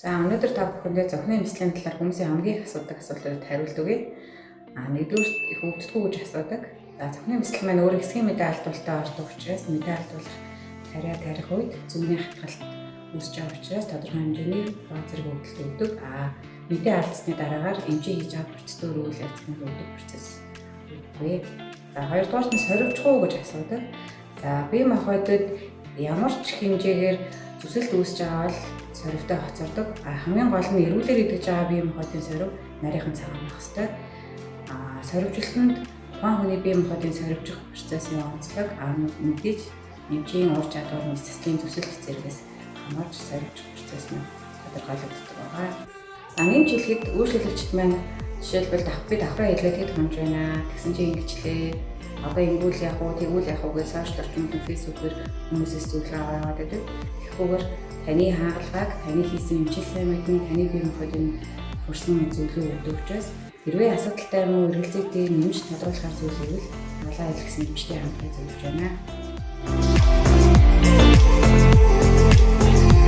За, өнөөдөр та бүхэндээ зохины эмчилгээний талаар хүмүүсийн хамгийн их асуудаг асуултуудад хариулт өгье. А нэгдүгээр, их өвддөггүй гэж асуудаг. За, зохины эмчилгээ маань өөр хэсгийн мэдээ алдуултаа ордог учраас мэдээ алдуулах тариа тарих үед зүүнний хатгалт үүсэж байгаа учраас тодорхой хэмжээний баа зэрэг өвдөлт өгдөг. А мэдээ алдсны дараагаар эмчийн хийж байгаа процедур, үйл явцын өвдөх процесс үгүй. За, хоёрдугаарт нь сорвчих уу гэж асуудаг. За, бие махбодод ямар ч хэмжээгээр зүсэлт үүсэж байгаа бол сорвитой хоцордог. А хамгийн гол нь эрүүлэр идэж байгаа бие махбодын сорив нарийнхан цагаан байх ёстой. А сорвичлолтод тухайн хүний бие махбодын сорвичих процессын онцлог, а мэдээж эмчийн ур чадвар, мэс заслын зүсэлт зэргээс хамаарч сорвичих процесс нь тодорхойлогддог байгаа. А нэмж хэлэхэд үйлчлэгчд маань жишээлбэл би давхраа хэлгээд хэд хонж байна. Тэгсэн чинь ингэчлээ. Одоо ингүүл яах уу, тэгүүл яах уу гэж сошиал орчинд, фэйсбүүкээр хүмүүсээс зөвлөгөө аваа яваад байдаг. Тэгэхгүйгээр таны хагалгааг, таны хийсэн эмчилсэн мэдэн, таны бие махбодын хөрсөн зөвлөгөө өгдөг учраас хэрвээ асуудалтай юм уу, эргэлзээтэй, нэмж тодруулахаар зүйл ивэл хагалгаа хийлгэсэн эмчтэй хамтаа зөвлөж байна.